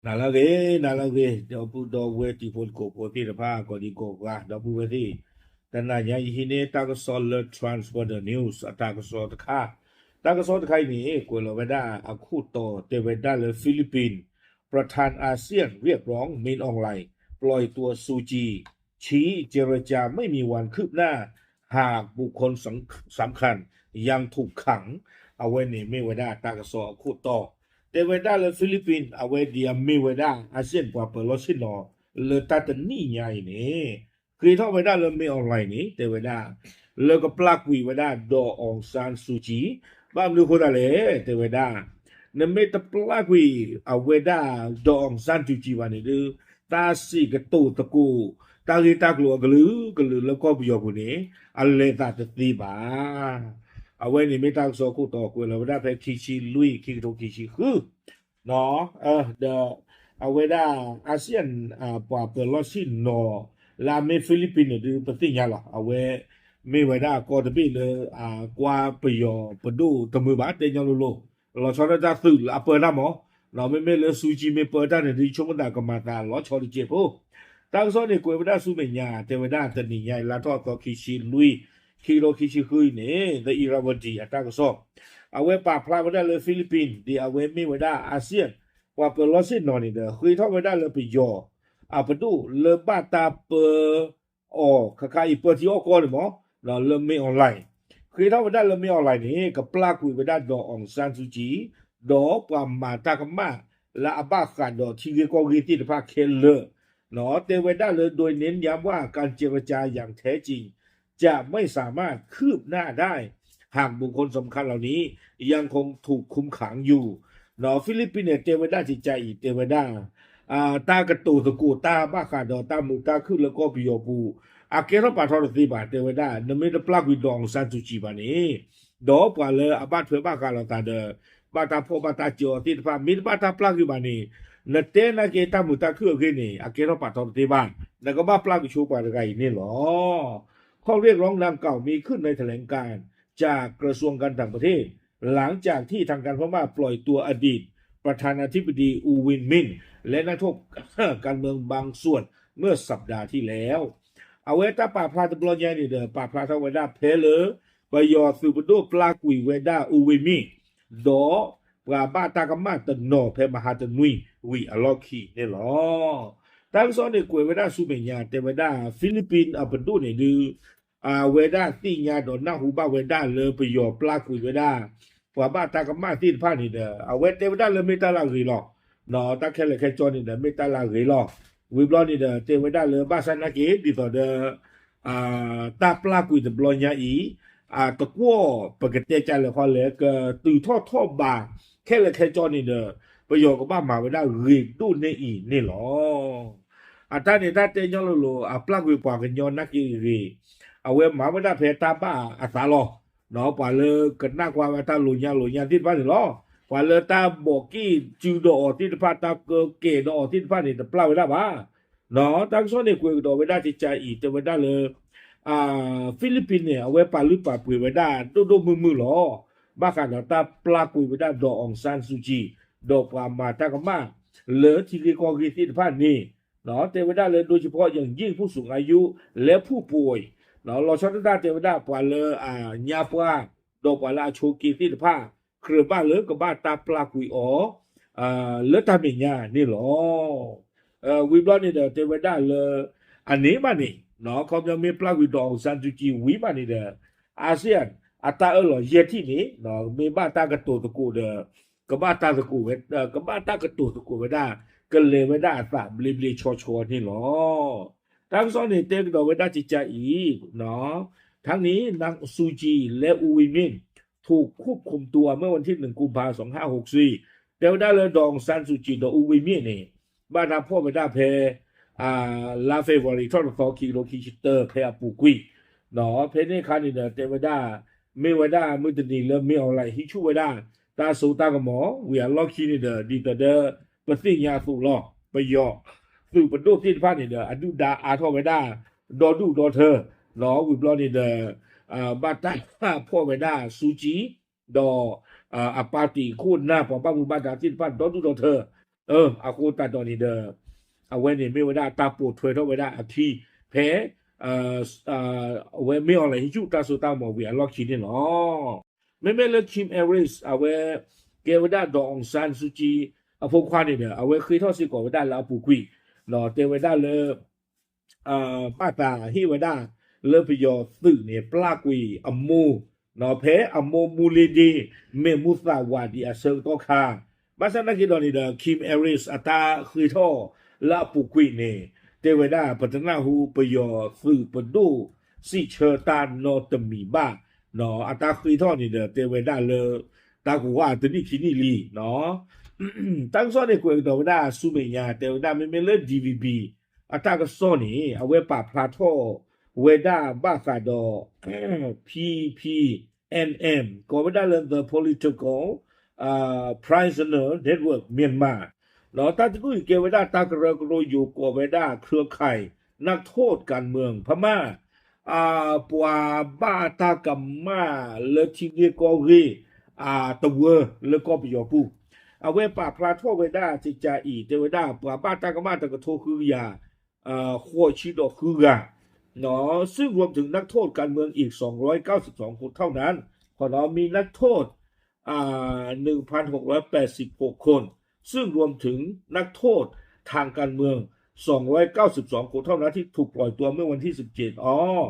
နၤလၢအဂ့ၤ နၤလၢအဂ့ၤ ဒီပုၢ်ဒီဝဲၢ်တံၤဖိသကိးဖိသ့ၣ်တဖၣ် ကိးဒံကိးဂၤ ဒီပုၢ်ဝဲၢ်သ့ၣ်, တနၤညါယဟံးန့ၢ်တၢ်ကစီၣ်လၢ Transworld News အတၢ်ကစီၣ်တခါ, တၢ်ကစီၣ်တခါအံၤန့ၣ် ကွဲးလီၤဝဲဒၣ်အခိၣ်တီတဲဝဲဒၣ်လၢ Philippines ประธานอาเซียนเรียกร้อง Min Aung Hlaing ปล่อยตัว Suu Kyi ชี้เจรจาไม่มีวันคืบหน้า หากบุคคลสำคัญยังถูกขัง အဝဲန့ၣ်မ့ၢ်ဝဲဒၣ်တၢ်ကစီၣ်အခိၣ်တီ, တဲဝဲဒၣ်လၢ Philippines အဝဲဒ်အမ့ၢ်ဝဲဒၣ် อาเซียน ပှၤပၢၤလီၢ်ဆ့ၣ်နီၤ လၢတၢ်တနံၣ်ညါအံၤန့ၣ် ဃ့ထီၣ်ဝဲဒၣ်လၢ Min Aung Hlaing န့ၣ် တဲဝဲဒၣ် လၢကပျၢ်ကွံာ်ဝဲဒၣ် ဒေါ်အောင်ဆန်းစုကြည် ဘၣ်မနုၤအဃိသတးလဲၣ် တဲဝဲဒၣ် နမ့ၢ်တပျၢ်ကွံာ်အဝဲဒၣ် ဒေါ်အောင်ဆန်းစုကြည် ဘၣ်န့ၣ်ဒီး တၢ်စံးကတိၤသကိး တၢ်ဂ့ၢ်တၢ်ကျိၤအကလုာ်ကလုာ်လၢကီၢ်ပယီၤပူၤန့ၣ် အလဲၤသးတသ့ဘၣ်. အဝဲန့ၣ်မ့ၢ်တၢ်ကစီၣ်ခိၣ်တီကွဲးလီၤဝဲဒၣ်ဖဲခံဆံလွံၢ် ခံကထိခံဆံဃု ဒီးအဝဲဒၣ် อาเซียน ပှၤပၢၤလီၢ်ဆ့ၣ်နီၤ လၢအမ့ၢ် Philippines န့ၣ်ဒီး ပသ့ၣ်ညါလီၤ. အဝဲမ့ၢ်ဝဲဒၣ်ကီၢ်တဘ့ၣ်လၢ ကွၢ်ပယီၤပဒိၣ်တမုာ်ဘၣ် တဲညီလိၤလိၤ, လီၤဆီဒၣ်တၢ်သုးလၢအပၢတၢ်မး, မ့မ့ၢ်လၢ Suu Kyi မ့ၢ်ပၢတၢ်န့ၣ်ဒီး ဆိကမိၣ်သးကမၤသးလီၤဆီတကဲးဖိ တၢ်ကစီၣ်န့ၣ်ကွဲးဝဲဒၣ်ဆူမဲာ်ညါ တဲဝဲဒၣ်တနံၤညါအံၤ လါထီၣ်အသီခံဆံလွံၢ် ခံကထိခံဆံဃုအံၤန့ၣ် The Irrawaddy အတၢ်ကစီၣ်, အဝဲပာ်ဖျါဝဲဒၣ်လၢ Philippines ဒ်အဝဲမ့ၢ်ဝဲဒၣ် อาเซียน ပှၤပၢၤလီၢ်ဆ့ၣ်နီၤန့ၣ်ဒီး ဃ့ထီၣ်ဝဲဒၣ်လၢပယီၤ အပဒိၣ်လၢဘၣ်တၢ်ပၢအီၤ ခါခါအံၤပၢထံအီၣ်ကီၢ်န့ၣ်မး လၢ Min Aung Hlaing, ဃ့ထီၣ်ဝဲဒၣ်လၢ Min Aung Hlaing န့ၣ် ကပျၢ်ကွံာ်ဝဲဒၣ် ဒေါ်အောင်ဆန်းစုကြည် ဒီးပှၤမၤတၢ်ကမၣ်လၢအဘၣ်ဃးဒီးထံဂ့ၢ်ကီၢ်ဂ့ၢ်သ့ၣ်တဖၣ်ခဲလၢာ် တဲဝဲဒၣ်လၢ โดยเน้นย้ำว่าการเจรจาอย่างแท้จริงจะไม่สามารถคืบหน้าได้ หากบุคคลสำคัญเหล่านี้ยังคงถูกคุมขังอยู่ Philippines န့ၣ် တဲဝဲဒၣ်ကကါအံၤ တဲဝဲဒၣ် တၢ်ကတိၤသကိးတၢ်ဘၣ်ဃးဒီးတၢ်မုာ်တၢ်ခုၣ်လၢကီၢ်ပယီၤပူၤ အကဲထီၣ်ပာ်ထီၣ်တသ့ဘၣ် တဲဝဲဒၣ် နမ့ၢ်တပျၢ်ကွံာ် ဒေါ်အောင်ဆန်းစုကြည် ဘၣ်န့ၣ် ဒီးပှၤလၢအဘၣ်ထွဲဘၣ်ဃးလိာ်သးဒီး ဘၣ်တၢ်ဖီၣ်ဘၣ်တၢ်စၢၤအီၤသ့ၣ်တဖၣ် မ့ၢ်တဘၣ်တၢ်ပျၢ်ကွံာ်ဘၣ်န့ၣ် နတဲနာ်က့တၢ်မုာ်တၢ်ခုၣ်အဂ့ၢ်န့ၣ် အကဲထီၣ်ပာ်ထီၣ်တသ့ဘၣ် နကဘၣ်ပျၢ်ကွံာ်ဆိပှၤတဂၤအံၤန့ၣ်လီၤ. ข้อเรียกร้องดังกล่าวมีขึ้นในแถลงการณ์จากกระทรวงการต่างประเทศ หลังจากที่ทางการพม่าปล่อยตัวอดีตประธานาธิบดีอูวิน มิน และนักโทษการเมืองบางส่วนเมื่อสัปดาห์ที่แล้ว အဝဲတၢ်ပာ်ဖျါတဘျီညါန့ၣ်ဒီး ပာ်ဖျါထီၣ်ဝဲဒၣ်ဖဲလၢ ပယီၤသုးပဒိၣ်ပျၢ်ကွံာ်ဝဲဒၣ် အူဝံမ့ၣ် ဒီးပှၤဘၣ်တၢ်ကမၣ်တနီၤဖဲမဟါတနွံဝံၤအလီၢ်ခံန့ၣ်လီၤ. တၢ်ကစီၣ်န့ၣ်ကွဲးဝဲဒၣ်ဆူမဲာ်ညါ တဲဝဲဒၣ် Philippines အပဒိၣ်န့ၣ်ဒုး အဝဲဒၣ်သ့ၣ်ညါဒီးနၢ်ဟူဘၣ်ဝဲဒၣ်လၢပယီၤပျၢ်ကွံာ်ဝဲဒၣ် ပှၤဘၣ်တၢ်ကမၣ်သ့ၣ်တဖၣ်န့ၣ်ဒီး အဝဲတဲဝဲဒၣ်လၢမ့ၢ်တၢ်လၢအဂ့ၤလီၤ. တၢ်ခဲလၢာ်ခဲဆ့န့ၣ်ဒီး မ့ၢ်တၢ်လၢအဂ့ၤလီၤ. ဝံၤဘျီန့ၣ်ဒီး တဲဝဲဒၣ်လၢဘၣ်ဆၣ်နာ်က့ ဒ်သိးဒီး တၢ်ပျၢ်ကွံာ်တဘျီညါအံၤ တကွီၢ်ပကတဲကလဲၤခီလဲၣ် ကတုၤထီၣ်ထီၣ်ဘး ခဲလၢာ်ခဲဆ့န့ၣ်ဒီး ပယီၤကဘၣ်မၤဝဲဒၣ်ဂ့ၤဒိၣ်န့ၢ်အံၤန့ၣ်လီၤ. အတၢ်န့ၣ်တၢ်တဲညီလိၤလိၤ အပျၢ်ကွံာ်ပှၤကညီနာ်က့ဂ့ၤ အဝဲမၤဝဲဒၣ်ဖဲတၢ်ဘၣ်အသးလီၤ. ပှၤလၢကနၣ်ကွၢ်ဝဲတၢ်လိၤညါလိၤညါသ့ၣ်တဖၣ်န့ၣ်လီၤ. ပှၤလၢတၢ်ဘီၣ်က့ၣ်စုဒီးအီၤသ့ၣ်တဖၣ် တၢ်ကကဲၤဒီးအီၤသ့ၣ်တဖၣ်န့ၣ် တပျၢ်ဝဲဒၣ်ဘၣ်. တၢ်ကစီၣ်န့ၣ်ကွဲးကဒီးဝဲဒၣ်ကကါအံၤ တဲဝဲဒၣ်လၢ Philippines န့ၣ် အဝဲပာ်လုၢ်ပာ်ပှ့ၤဝဲဒၣ်ဒိၣ်ဒိၣ်မုၢ်မုၢ်လီၤ. ဘၣ်ဃးဒီးတၢ်ပျၢ်ကွံာ်ဝဲဒၣ် ဒေါ်အောင်ဆန်းစုကြည် ဒီးပှၤမၤတၢ်ကမၣ် လၢထံဂ့ၢ်ကီၢ်ဂ့ၢ်သ့ၣ်တဖၣ်န့ၣ် တဲဝဲဒၣ်လၢ โดยเฉพาะอย่างยิ่งผู้สูงอายุ และผู้ป่วย လီၤဆီဒၣ်တၢ်တဲဝဲဒၣ်ပှၤလၢအညါပှၢ် ဒီးပှၤလၢအဆိးက့သ့ၣ်တဖၣ် ကြၢးဘၣ်လၢကဘၣ်တၢ်ပျၢ်ကွံာ်အီၤ လၢတၢ်မဲာ်ညါန့ၣ်လီၤ. ဝံၤဘျီန့ၣ်ဒီး တဲဝဲဒၣ်လၢ အန့ၣ်ဘၣ်န့ၣ် ခီပညီမ့ၢ်ပျၢ်ကွံာ် ဒေါ်အောင်ဆန်းစုကြည် ဝံၤဘၣ်န့ၣ်ဒီး အၤစံယၣ် အတၢ်အၢၣ်လီၤယဲၢ်ထံၣ်န့ၣ် မ့ၢ်ဘၣ်တၢ်ကတိၤသကိးဒီး ကဘၣ်တၢ်သကိးဝဲ ကဘၣ်တၢ်ကတိၤသကိးဝဲဒၣ် ကလဲၤဝဲဒၣ်အသးဘျ့ဘျ့ဆီဆီန့ၣ်လီၤ. တၢ်ကစီၣ်န့ၣ်တဲကဒီးဝဲဒၣ်ကကါအံၤ ทั้งนี้นางซูจีและอูวินมินถูกควบคุมตัวเมื่อวันที่หนึ่งกุมภาพันธ์สองห้าหกสี่ တဲဝဲဒၣ်လၢ ဒေါ်အောင်ဆန်းစုကြည် ဒီး အူဝံမ့ၣ်န့ၣ် ဘၣ်တၢ်ဖီၣ်ဝဲဒၣ်ဖဲ လါ February ထီၣ်တသီ ခံကထိခံဆံတၢ ဖဲအပူၤကွံာ် ဖဲန့ၣ်အခါန့ၣ်ဒီး တဲဝဲဒၣ် မ့ၢ်ဝဲဒၣ်မုၢ်တနံၤလၢ မ့ၢ်အီၤလဲၤဟံးဆူၣ်ဝဲဒၣ် တၢ်စိတၢ်ကမီၤ ဝံၤအလီၢ်ခံန့ၣ်ဒီး ဒ်သိးဒီး ပသ့ၣ်ညါအသိးလီၤ. ပယီၤသုးပဒိၣ်သ့ၣ်တဖၣ်န့ၣ်ဒီး အဒုၣ်ဒါအါထီၣ်ဝဲဒၣ် ဒီဒူၣ်ဒီထၢ လီၤ. ဝံၤဘျီန့ၣ်ဒီး ဘၣ်တၢ်ဖီၣ်ဝဲဒၣ် စူကၠံ ဒီး အပၣ်တံၣ်ခိၣ်နၢ် ပှၤဘၣ်မူဘၣ်ဒါသ့ၣ်တဖၣ် ဒီဒူၣ်ဒီထၢ အဃိသတးဒီးန့ၣ်ဒီး အဝဲန့ၣ်မ့ၢ်ဝဲဒၣ်တၢ်ပိာ်ထွဲထီၣ်ဝဲဒၣ်အခံ ဖဲ အဝဲမ့ၢ် online ဟံးဆူၣ်တၢ်စိတၢ်ကမီၤဝံၤအလီၢ်ခံန့ၣ်လီၤ. မ့မ့ၢ်လၢ Kim Aris အဝဲ ကဲဝဲဒၣ် ဒေါ်အောင်ဆန်းစုကြည် အဖိခွါန့ၣ်ဒီး အဝဲဃ့ထီၣ်စ့ၢ်ကီးဝဲဒၣ်လၢအပူၤကွံာ် တဲဝဲဒၣ်လၢ ဘၣ်သးဟ့ၣ်ဝဲဒၣ် လၢပယီၤသုးန့ၣ် ပျၢ်ကွံာ်အမိၢ် ဖဲအမိၢ်မူလ့ဒ့ မ့ၢ်မူသးဝးဒံးအဆၢကတီၢ်ခါ ဘၣ်ဆၣ်သနာ်က့ဒီးန့ၣ်ဒီး Kim Aris အတၢ်ဃ့ထီၣ်လၢအပူၤကွံာ်န့ၣ် တဲဝဲဒၣ် ပတနၢ်ဟူပယီၤသုးပဒိၣ်စံးဆၢတၢ်နီတမံၤဘၣ် အတၢ်ဃ့ထီၣ်န့ၣ်ဒီး တဲဝဲဒၣ်လၢ တၢ်ကဝီၤတနံၣ်ခံနံၣ်လံ တၢ်ကစီၣ်န့ၣ်ကွဲးကဒီးဝဲဒၣ်ဆူမဲာ်ညါ တဲဝဲဒၣ်မ့မ့ၢ်လၢ D V B အတၢ်ကစီၣ်န့ၣ် အဝဲပာ်ဖျါထီၣ်ဝဲဒၣ်ဘၣ်ဃးဒီး P P N M ကိးဝဲဒၣ်လၢ The Political Prisoner Network Myanmar ဒီးတၢ်တဒူၣ်အံၤကဲဝဲဒၣ်တၢ်ကရၢကရိယိၤကိးဝဲဒၣ် เครือข่ายนักโทษการเมืองพม่า ပှၤဘၣ်တၢ်ကမၣ်လၢထံဂ့ၢ်ကီၢ်ဂ့ၢ် တဝၢလၢကီၢ်ပယီၤပူၤ အဝဲပာ်ဖျါထီၣ်ဝဲဒၣ်စကံအံၤ တဲဝဲဒၣ် ပှၤဘၣ်တၢ်ကမၣ်တကထိဃုကယၤ ဃိးဆံဒီးဃုဂၤ ซึ่งรวมถึงนักโทษการเมืองอีกสองร้อยเก้าสิบสองคนเท่านั้น ဒီးမ့ၢ် นักโทษ หนึ่งพันหกร้อยแปดสิบหกคน ซึ่งรวมถึงนักโทษทางการเมืองสองร้อยเก้าสิบสองคนเท่านั้นที่ถูกปล่อยตัวเมื่อวันที่สิบเจ็ด အီၤ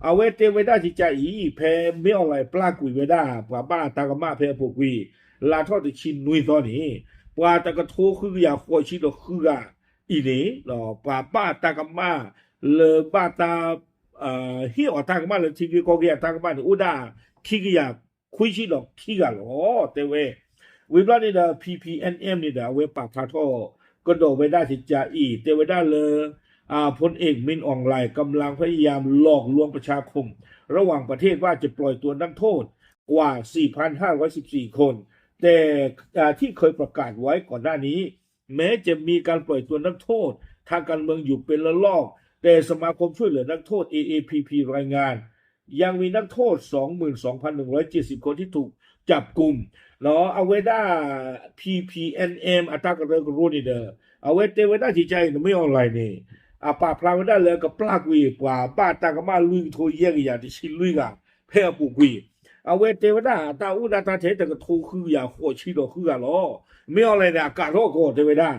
အဝဲတဲဝဲဒၣ်စကံအံၤ ဖဲမ့ၢ် online ပျၢ်ကွံာ်ဝဲဒၣ် ပှၤဘၣ်တၢ်ကမၣ်ဖဲအပူၤကွံာ် လါထီၣ်တဆံနွံသီန့ၣ် ပှၤတကထိဃုကယၤဃိးဆံဒီးဃုဂၤအံၤန့ၣ် ပှၤဘၣ်တၢ်ကမၣ်လၢဘၣ်တၢ် ဟ့ၣ်အီၤတၢ်ကမၣ်လၢထံဂ့ၢ်ကီၢ်ဂ့ၢ်အတၢ်ကမၣ်န့ၣ် အိၣ်ဒၣ်ခံကယၤခွံဆံဒီးခံဂၤလီၤ တဲဝဲ ဝံၤဘျီန့ၣ်ဒီး P P N M န့ၣ်ဒီး အဝဲပာ်ဖျါထီၣ်ကဒီးဝဲဒၣ်စကံအံၤ တဲဝဲဒၣ်လၢ พลเอก มิน ออง หลาย กำลังพยายามหลอกลวงประชาคมระหว่างประเทศว่าจะปล่อยตัวนักโทษ กว่า สี่พันห้าร้อยสิบสี่ คน แต่ อ่าที่เคยประกาศไว้ก่อนหน้านี้ แม้จะมีการปล่อยตัวนักโทษทางการเมืองอยู่เป็นระลอก แต่สมาคมช่วยเหลือนักโทษ เอ เอ พี พี รายงาน ยังมีนักโทษ สองหมื่นสองพันหนึ่งร้อยเจ็ดสิบ คนที่ถูกจับกุม အဝဲဒၣ် P P N M အတၢ်ကရၢကရိန့ၣ်ဒီး အဝဲတဲဝဲဒၣ်စကံအံၤ နမ့ၢ် online န့ၣ် အပာ်ဖျါဝဲဒၣ်လၢကပျၢ်ကွံာ်ပှၤဘၣ်တၢ်ကမၣ်လွံၢ်ကထိယဲၢ်ကယၤတဆံလွံၢ်ဂၤ ဖဲအပူၤကွံာ် အဝဲတဲဝဲဒၣ် အတၢ်အိၣ်ဒၣ်တၢ်ထဲတကထိဃုကယၤဃိးဆံဒီးဃုဂၤလီၤ မ့ၢ် online န့ၣ် အကးထီၣ်ကီး တဲဝဲဒၣ်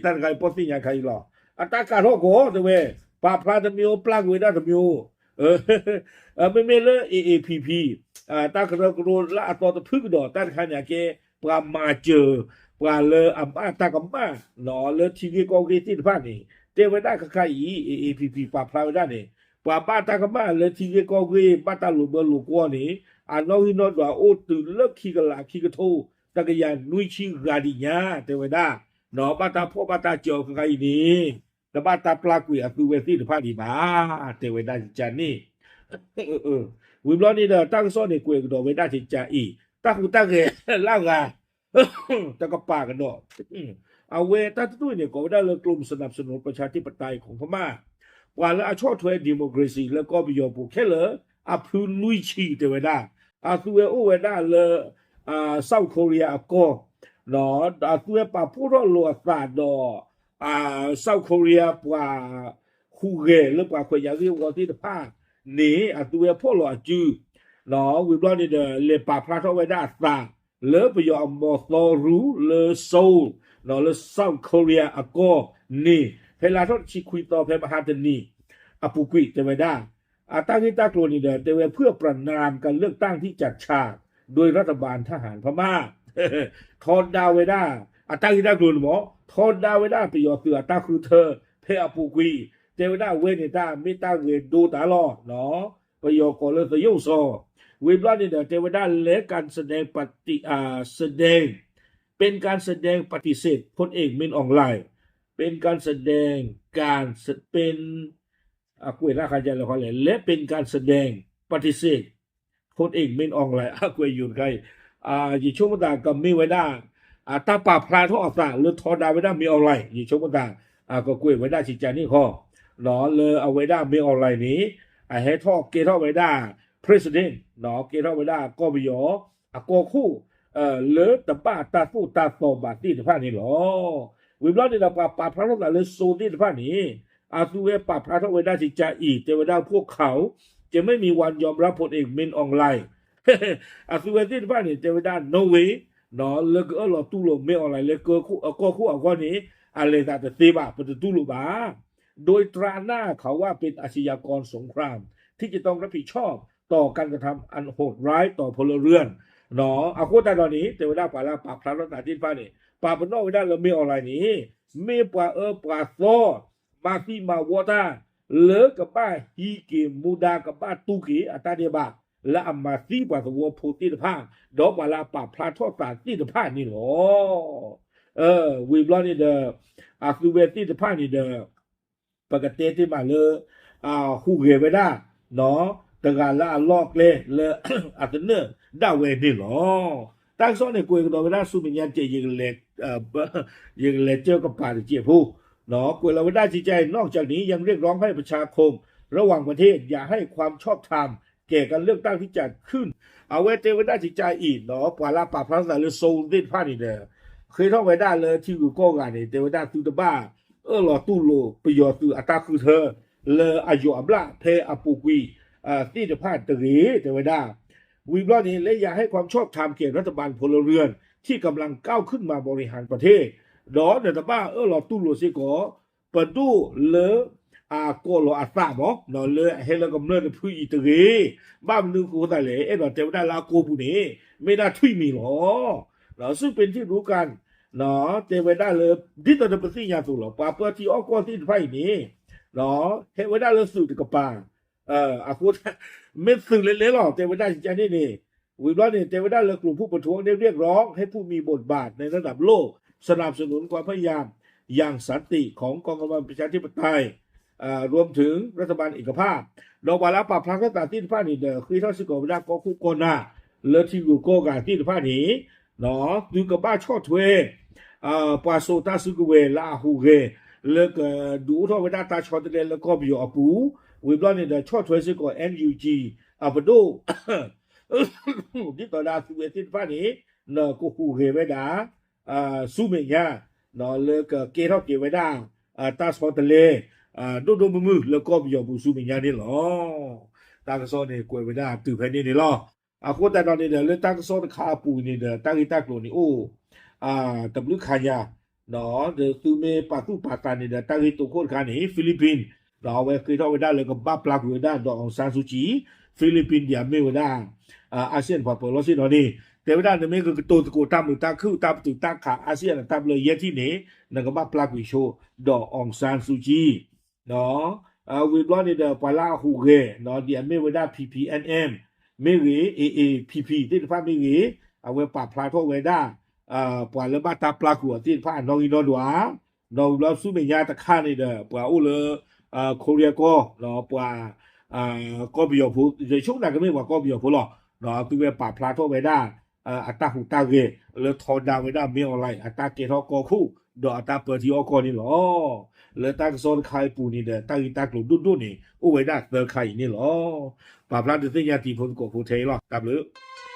တၢ်တခါအံၤ ပီၣ်သ့ၣ်ညါခါအံၤလီၤ အတၢ်ကးထီၣ်ကီး တဲဝဲ ပာ်ဖျါတမံၤအိၣ် ပျၢ်ကွံာ်ဝဲဒၣ်တမံၤအိၣ် မ့မ့ၢ်လၢ A A P P တၢ်ကရၢကရိလၢအသီတဖုကဒီး တၢ်တခါန့ၣ် အကဲ ပှၤမၤစၢၤ ပှၤလၢအဘၣ်တၢ်ကမၣ် လၢထံဂ့ၢ်ကီၢ်ဂ့ၢ်သ့ၣ်တဖၣ်န့ၣ် တဲဝဲဒၣ်ခဲခါအံၤ A A P P ပာ်ဖျါဝဲဒၣ်န့ၣ် ပှၤဘၣ်တၢ်ကမၣ်လၢထံဂ့ၢ်ကီၢ်ဂ့ၢ် ဘၣ်တၢ်လိာ်ဘၢလိာ်ကွီၢ်န့ၣ် အနီၣ်ဂံၢ်နီၣ်ဒွးအိၣ်တုၤလၢခံကလးခံကထိ တကယၤနွံဆံဂၤဒံးညါ တဲဝဲဒၣ် ဘၣ်တၢ်ဖီၣ်ဘၣ်တၢ်စၢၤခဲခါအံၤန့ၣ် တဘၣ်တၢ်ပျၢ်ကွံာ်အသုဝဲသ့ၣ်တဖၣ်ဒံးဘၣ် တဲဝဲဒၣ်စကံန့ၣ် ဝံၤဘျီန့ၣ်ဒီး တၢ်ကစီၣ်န့ၣ်ကွဲးကဒီးဝဲဒၣ်စကံအံၤ တၢ်ဟူးတၢ်ဂဲၤလၢအဂၤ တကပၤကဒီး အဝဲတၢ်တဒူၣ်အံၤန့ၣ် ကိးဝဲဒၣ်လၢ กลุ่มสนับสนุนประชาธิปไตยของพม่า ပှၤလၢအဆီၣ်ထွဲ democracy လၢကီၢ်ပယီၤပူၤခဲလၢာ် အဖုလွံၢ်ဆံ တဲဝဲဒၣ် အသုဝဲအိၣ်ဝဲဒၣ်လၢ South Korea အကီၢ် အသုဝဲပာ်ဖှိၣ်ထီၣ်လိာ်အသးဒီး South Korea ပှၤဟူးဂဲၤလၢပှၤခွဲးယာ်ဂ့ၢ်ဝီသ့ၣ်တဖၣ်န့ၣ် အသုဝဲဖီၣ်လိာ်အစု ဝံၤဘျီန့ၣ်ဒီး လဲၤပာ်ဖျါထီၣ်ဝဲဒၣ်အသး လၢပယီၤအမီၤသီရူ လၢ Seoul လၢ South Korea အကီၢ်န့ၣ် ဖဲလါထီၣ်တဆံခွံသီ ဖဲမဟါတနံၤ အပူၤကွံာ်တဲဝဲဒၣ် အတၢ်ဂ့ၢ်တၢ်ကျိၤန့ၣ်ဒီး တဲဝဲ เพื่อประณามการเลือกตั้งที่จัดฉาก โดยรัฐบาลทหารพม่า ထီဒါဝဲဒၣ် အတၢ်ဂ့ၢ်တၢ်ကျိၤန့ၣ်မ့ၢ် ထီဒါဝဲဒၣ်ပယီၤသုးအတၢ်ဃုထၢ ဖဲအပူၤကွံာ် တဲဝဲဒၣ်အဝဲန့ၣ်တၢ်မ့ၢ်တၢ်ဂဲၤဒိတၢ်လီၤ ပယီၤကိးလၢသရုပ်ဆောင် ဝံၤဘျီန့ၣ်ဒီး တဲဝဲဒၣ် และการแสดงปฏิ อ่า แสดง เป็นการแสดงปฏิเสธ พลเอก มิน ออง หลาย เป็นการแสดง การเป็น အကွဲးတၢ်ခါယလဲၤခီလဲၣ် และเป็นการแสดงปฏิเสธ พลเอก มิน ออง หลาย အကွဲးယိာ်တခါအံၤ ယဆိကမိၣ်သးကမ့ၢ်ဝဲဒၣ် တၢ်ပာ်ဖျါထီၣ်အသးလၢထီဒါဝဲဒၣ် မင်းအောင်လှိုင် ယဆိကမိၣ်သး ကကွဲးဝဲဒၣ်စံးကါန့ၣ်ခီ လၢအဝဲဒၣ် မင်းအောင်လှိုင် န့ၣ် အဟဲထီၣ်ကဲထီၣ်ဝဲဒၣ် president ကဲထီၣ်ဝဲဒၣ်ကီၢ်ပယီၤ အကီၢ်ခိၣ် လၢတဘၣ်တၢ်သိၣ်တၢ်သီဘၣ်သ့ၣ်တဖၣ်န့ၣ်လီၤ. ဝံၤဘျီန့ၣ်ဒီး ပှၤပာ်ဖျါထီၣ်သးလၢ Seoul သ့ၣ်တဖၣ်န့ၣ် အသုဝဲပာ်ဖျါထီၣ်ဝဲဒၣ်ကကါအံၤ တဲဝဲဒၣ် พวกเขาจะไม่มีวันยอมรับพลเอก Min Aung Hlaing အသုဝဲသ့ၣ်တဖၣ်န့ၣ် တဲဝဲဒၣ် no way လၢကအၢၣ်လီၤတူၢ်လိာ် Min Aung Hlaing လၢကီၢ်ခိၣ်အဂီၢ်န့ၣ် အလဲၤသးတသ့ဘၣ် ပတတူၢ်လိာ်ဘၣ် โดยตราหน้าเขาว่าเป็นอาชญากรสงครามที่จะต้องรับผิดชอบต่อการกระทำอันโหดร้ายต่อพลเรือน အဃိသတးဒီးန့ၣ် တဲဝဲဒၣ်ပှၤလၢပာ်ဖျါထီၣ်သးသ့ၣ်တဖၣ်န့ၣ် ပာ်ပနီၣ်ဝဲဒၣ်လၢ Min Aung Hlaing န့ၣ် မ့ၢ်ပှၤအၢပှၤသီ မၤသံမၤဝီတၢ် လၢကဘၣ်ဟံးက့ၤမူဒါ ကဘၣ်တူၢ်က့ၤအတၢ်ဒဲးဘး လၢအမၤသံပှၤသဝီဖိသ့ၣ်တဖၣ် ဒီးပှၤလၢအပာ်ဖျါထီၣ်သးသ့ၣ်တဖၣ်န့ၣ်လီၤ. ဝံၤဘျီန့ၣ်ဒီး အသုဝဲသ့ၣ်တဖၣ်န့ၣ်ဒီး ပကတဲတ့ၢ်မးလၢ ဟူးဂဲၤဝဲဒၣ် တဂၤလၢအလီၢ်အကျဲလၢ အသနၢၣ်ဒၣ်ဝဲန့ၣ်လီၤ. တၢ်ကစီၣ်န့ၣ် ကွဲးကဒီးဝဲဒၣ်ဆူမဲာ်ညါတက့ၢ် ယကလဲၤစၢၢ်ကပၤတစဲးဖိ ကွဲးလီၤဝဲဒၣ်ကကါအံၤ นอกจากนี้ยังเรียกร้องให้ประชาคมระหว่างประเทศ อย่าให้ความชอบธรรมแก่การเลือกตั้งที่จัดขึ้น အဝဲတဲဝဲဒၣ်ကကါအံၤ ပှၤလၢပာ်ဖျါထီၣ်သးလၢ Seoul သ့ၣ်တဖၣ်န့ၣ်ဒီး ဃ့ထီၣ်ဝဲဒၣ်လၢထံဂုၤကီၢ်ဂၤန့ၣ် တဲဝဲဒၣ်သုတဘၣ်အၢၣ်လီၤတူၢ်လိာ်ပယီၤသုးအတၢ်ဃုထၢ လၢအယိာ်အဘျၣ်ဖဲအပူၤကွံာ် သ့ၣ်တဖၣ်တဂ့ၤ တဲဝဲဒၣ် ဝံၤဘျီန့ၣ် และอย่าให้ความชอบธรรมแก่รัฐบาลพลเรือนที่กำลังก้าวขึ้นมาบริหารประเทศ ဒီးနတဘၣ်အၢၣ်လီၤတူၢ်လိာ်စ့ၢ်ကီး ပဒိၣ်လၢ အကိးလီၤအသးမး လၢအဟဲလၢကမျၢၢ်တဖုအံၤတဂ့ၤ ဘၣ်မနုၤအဃိသတးလဲၣ် အဲၣ်ဒိးတဲဝဲဒၣ်လၢအကိာ်ပူၤန့ၣ် မ့ၢ်ဒၣ်ထွံၣ်မံၤလီၤ. ซึ่งเป็นที่รู้กัน တဲဝဲဒၣ်လၢ ဒ်သိးဒီးပသ့ၣ်ညါအသိးလီၤ ပှၤပၢထံအီၣ်ကီၢ်သ့ၣ်တဖၣ်အံၤန့ၣ် ဟဲဝဲဒၣ်လၢသုးတကပၤ အဃိ မ့ၢ်သုးလဲၤလဲၤလီၤ တဲဝဲဒၣ်ကကါန့ၣ်န့ၣ် ဝံၤဘျီန့ၣ် တဲဝဲဒၣ်လၢ กลุ่มผู้ประท้วงได้เรียกร้องให้ผู้มีบทบาทในระดับโลกสนับสนุนความพยายามอย่างสันติของกองกำลังประชาธิปไตย รวมถึงรัฐบาลเอกภาพ ဒီးပှၤလၢပာ်ဖျါထီၣ်သးသ့ၣ်တဖၣ်န့ၣ်ဒီး ဃ့ထီၣ်စ့ၢ်ကီးဝဲဒၣ်ကီၢ်ခိၣ်ကီၢ်နၢ် လၢထံဂုၤကီၢ်ဂၤသ့ၣ်တဖၣ်န့ၣ် သုကဘၣ်ဆီၣ်ထွဲ ပှၤစိာ်တၢ်စုကဝဲၤလၢအဟူးဂဲၤ လၢကဒုးအိၣ်ထီၣ်ဝဲဒၣ်တၢ်ဆီတလဲလၢကီၢ်ပယီၤအပူၤ ဝံၤဘျီန့ၣ်ဒီး ဆီၣ်ထွဲစ့ၢ်ကီး NUG အပဒိၣ် ဒ်သိးဒီးအသုဝဲသ့ၣ်တဖၣ်န့ၣ် ကဟူးဂဲၤဝဲဒၣ် ဆူမဲာ်ညါ လၢကကဲထီၣ်က့ၤဝဲဒၣ် တၢ်ဆီတလဲ ဒိၣ်ဒိၣ်မုၢ်မု�ร์်လၢကီၢ်ပယီၤပူၤဆူမဲာ်ညါန့ၣ်လီၤ. တၢ်ကစီၣ်န့ၣ်ကွဲးဝဲဒၣ်တုၤဖဲန့ၣ်န့ၣ်လီၤ. အဃိသတးဒီးန့ၣ်ဒီး လၢတၢ်ကစီၣ်တခါအပူၤန့ၣ်ဒီး တၢ်ဂ့ၢ်တၢ်ကျိၤန့ၣ်အိၣ် တဘျုးခါညါ ဒီးသုမ့ၢ်ပာ်သူၣ်ပာ်သးန့ၣ်ဒီး တၢ်ဂ့ၢ်တိခိၣ်တခါန့ၣ် Philippines ဒီးအဝဲဃ့ထီၣ်ဝဲဒၣ်လၢကဘၣ်ပျၢ်ကွံာ်ဝဲဒၣ် ဒေါ်အောင်ဆန်းစုကြည် Philippines ဒ်အမ့ၢ်ဝဲဒၣ် အၣ်စံၣ်ယၣ်တပှၤပၢၤလီၢ်ဆ့ၣ်နီၤန့ၣ် တဲဝဲဒၣ်နမ့ၢ်ကကတိၤသကိးတၢ်မုာ်တၢ်ခုၣ် တၢ်ပတုာ်တၢ်ခး အၣ်စံၣ်ယၣ်န့ၣ် တၢ်ဘျၢယဲၢ်ထံၣ်န့ၣ် နကဘၣ်ပျၢ်ကွံာ်ဆိ ဒေါ်အောင်ဆန်းစုကြည် ဝံၤဘျီန့ၣ်ဒီး ပှၤလၢအဟူးဂဲၤ ဒ်အမ့ၢ်ဝဲဒၣ် P P N M မ့ၢ်ဂ့ၤ A A P P သ့ၣ်တဖၣ်မ့ၢ်ဂ့ၤ အဝဲပာ်ဖျါထီၣ်ဝဲဒၣ် ပှၤလၢဘၣ်တၢ်ပျၢ်ကွံာ်အီၤသ့ၣ်တဖၣ်အနီၣ်ဂံၢ်နီၣ်ဒွး ဒီးဝံၤဘျီဆူမဲာ်ညါတခါန့ၣ်ဒီး ပှၤအိၣ်လၢ Korea ကီၢ် ပှၤ ကီၢ်ပယီၤဖိ ယဆိကမိၣ်ကမ့ၢ်ပှၤကီၢ်ပယီၤဖိလီၤ. ဒီးသုဝဲပာ်ဖျါထီၣ်ဝဲဒၣ် အတၢ်ဟူးတၢ်ဂဲၤ လၢထီဒါဝဲဒၣ် မင်းအောင်လှိုင် အတၢ်ကဲထီၣ်ကီၢ်ခိၣ် ဒီးအတၢ်ပၢထံအီၣ်ကီၢ်န့ၣ်လီၤ. လၢတၢ်ကစီၣ်တခါအံၤပူၤန့ၣ်ဒီး တၢ်ဂ့ၢ်တၢ်ကျိၤဒိၣ်ဒိၣ်န့ၣ် အိၣ်ဝဲဒၣ်သၢခါအံၤန့ၣ်လီၤ. ပာ်ဖျါဒုးသ့ၣ်ညါတံၤဖိသကိးဖိထဲအံၤလီၤ. တၢ်ဘျုး